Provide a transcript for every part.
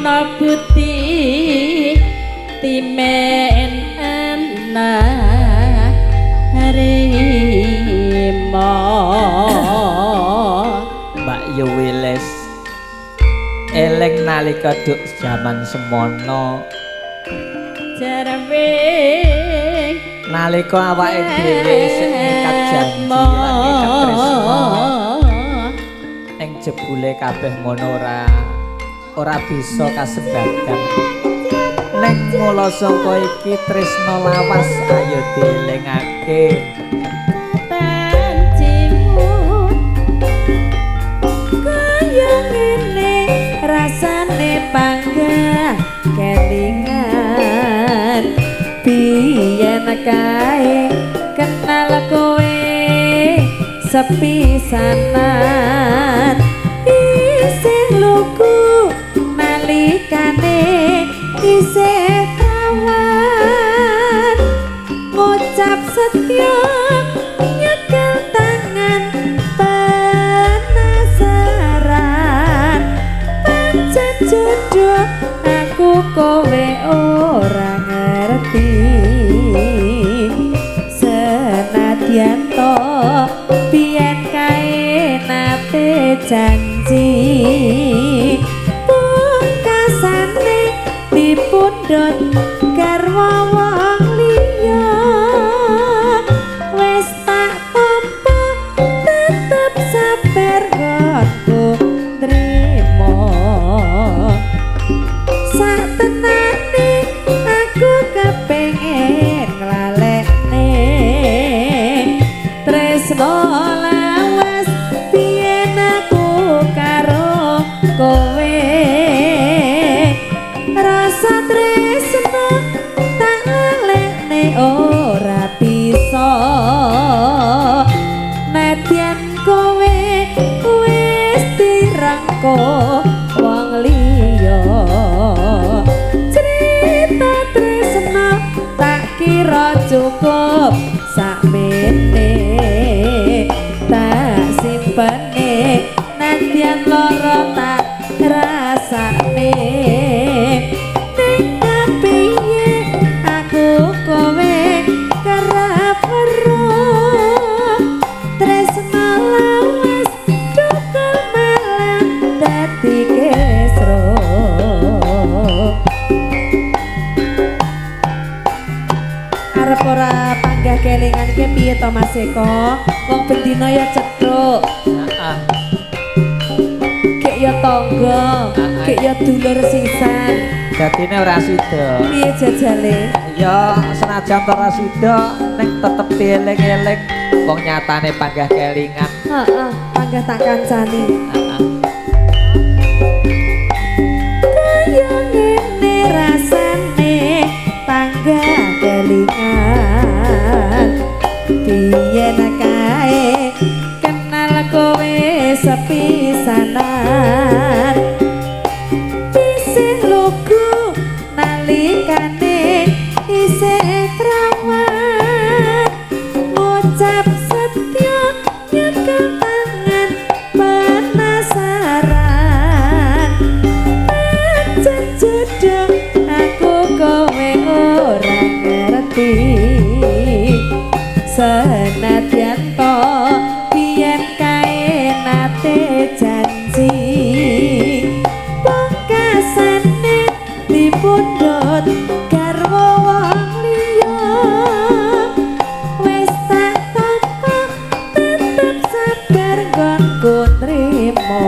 Ana bukti timen ana rimo. Mbak Yu Wilis eling nalika duk jaman semono, Jarwe nalika awake dhewe isih ngikat janji lan ngikat tresna ing jebule kabeh ngono ora bisa kasebadan. Ning mula saka iki tresna lawas ayo dielingake. Janjimu kaya ngene rasane panggah kelingan, biyen kae kenal kowe sepisanan, isih lugu nalikane isih kawan, ngucap setya nyekel tangan penasaran, pancen jodoh aku kowe ora ngerti, senadyan to biyen kae nate janji, pungkasane dipundhut garwa wong liya, wis tak tampa tetep sabar nggonku nrimo, satenane aku kepengin nglalekne tresno lawas biyen aku karo kowe, rasa tresno tak lalekne ora bisa, nadyan kowe wis dirangko wong liya, cerita tresno tak kira cukup sakmene, tak simpene nadyan lara tak rasane, ning kepiye aku kowe kerep weruh tresno lawas cukup malah dadi kesro. Arep ora panggah kelingan ki piye to, Mas Eko? Wong bendina ya cethuk, Heeh. gek ya tangga, gek ya dulur sisan. Dadine ora sida. Piye jajale? Ya senajan ora sida ning tetep dieling-eling wong nyatane panggah kelingan. Heeh, panggah tak kancani. Heeh. Kaya ngene rasane panggah kelingan, biyen kae kenal kowe sepisanan, isih lugu nalikane isih prawan, ngucap setya nyekel tangan penasaran, pancen jodoh aku kowe ora ngerti, senadyan to biyen kae nate janji, pungkasane dipundhut garwa wong liya, wis tak tampa tetep sabar nggonku nrimo,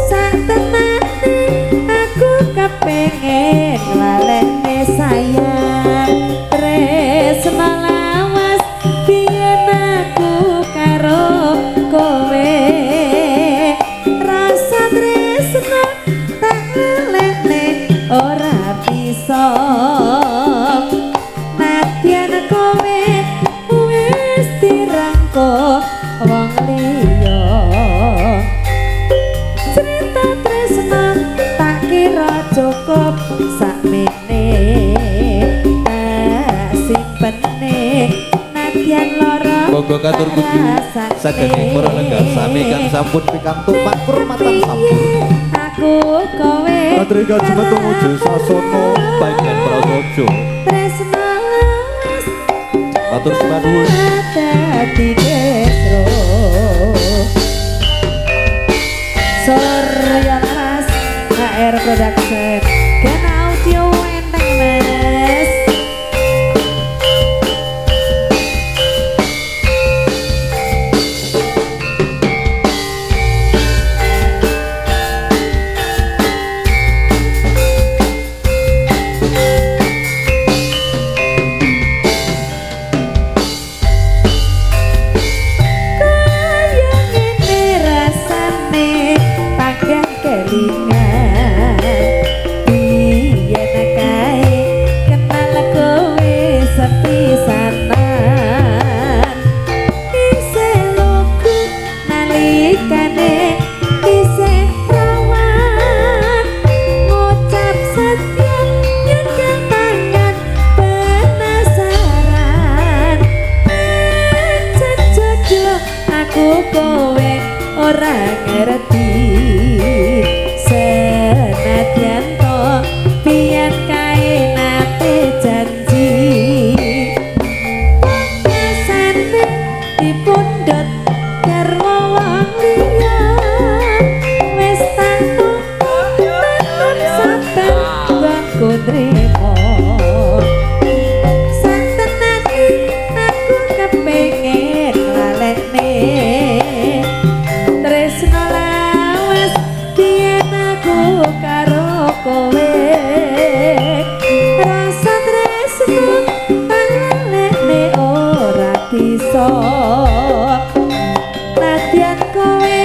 satenane aku kepengin nglalekne sayang tresno lawas biyen aku karo kowe, rasa tresno tak lalekne ora bisa, nadyan kowe wis dirangko wong liya, cerita tresno tak kira cukup sakmene, tak simpene nadyan lara Monggo katur puji rasane. Saged para lenggah sami kang sampun pikantuk pakurmatan sampun. Aku aku kowe Patrika Jumat tumuju Sasono bagian Prasojo. Tresno wis Matur sembah nuwun. Dadi kesro. Surya Laras HR Production Gen Audio enteng Mas. Kaya ngene rasane panggah kelingan biyen kae kenal kowe sepisanan isih lugu nalikane isih rawan ngucap setia nyekel tangan penasaran pancen jodoh aku kowe ora ngerti senadyan to biyen kae nate janji pungkasane dipundhut garwa wong liya wis tak tampa tetep sabar nggonku nrimo satenane aku kepengin lalekne tresno lawas biyen aku karo kowe rasa tresno tak lalekne ora bisa nadyan kowe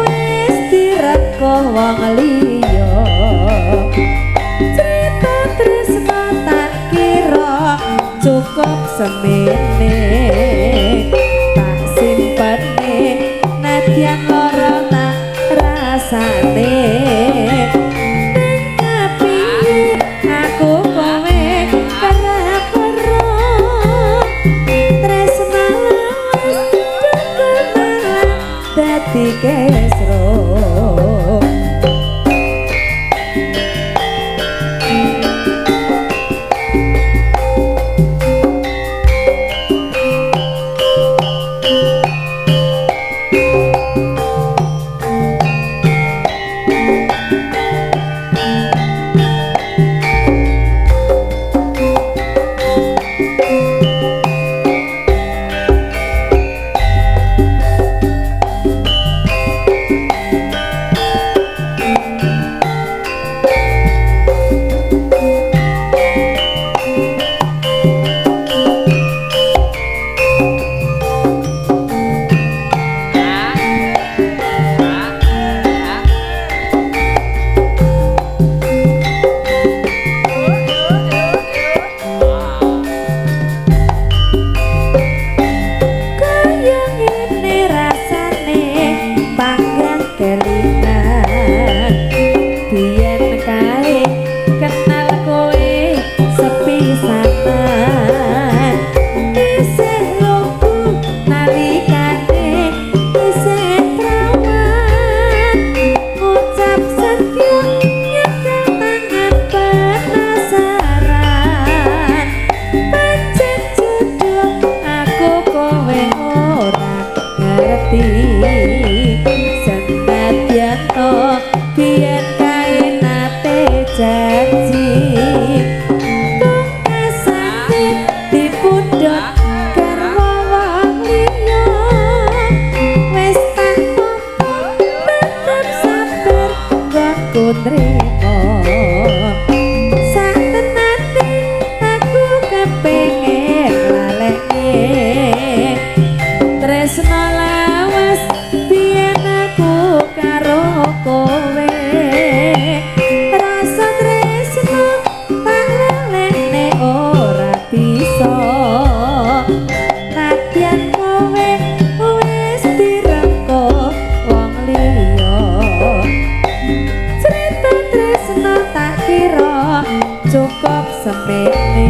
wis direngkuh wong liya cerita tresno tak kira cukup semene tak simpene nadyan lara tak rasane ning kepiye aku kowe kerep weruh tresno lawas duka malah dadi kesro. Kaya ngene rasane panggah kelingan biyen kae kenal kowe sepisanan isih lugu nalikane isih prawan ngucap setia nyekel tangan penasaran pancen jodoh aku kowe ora ngerti senadyan to biyen kae nate janji pungkasane dipundhut garwa wong liya wis tak tampa tetep sabar nggonku nrimo satenane aku kepengin lalekne tresno lawas biyen aku karo kowe rasa tresno tak lalekne ora bisa nadyan kowe wis direngkuh wong liya cerita tresno tak kira cukup semene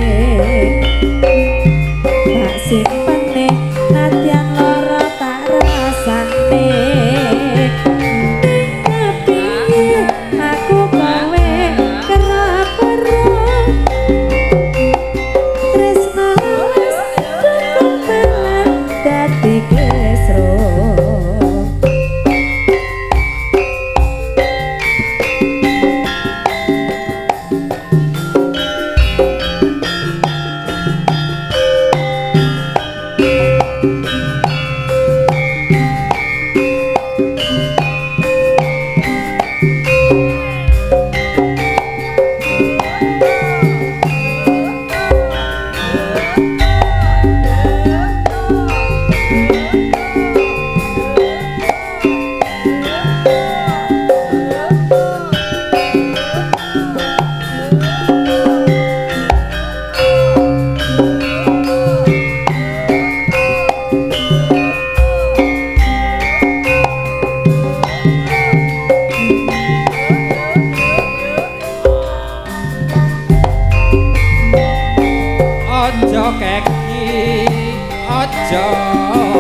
tak simpene nadyan lara tak rasane ning kepiye Aja keki, aja.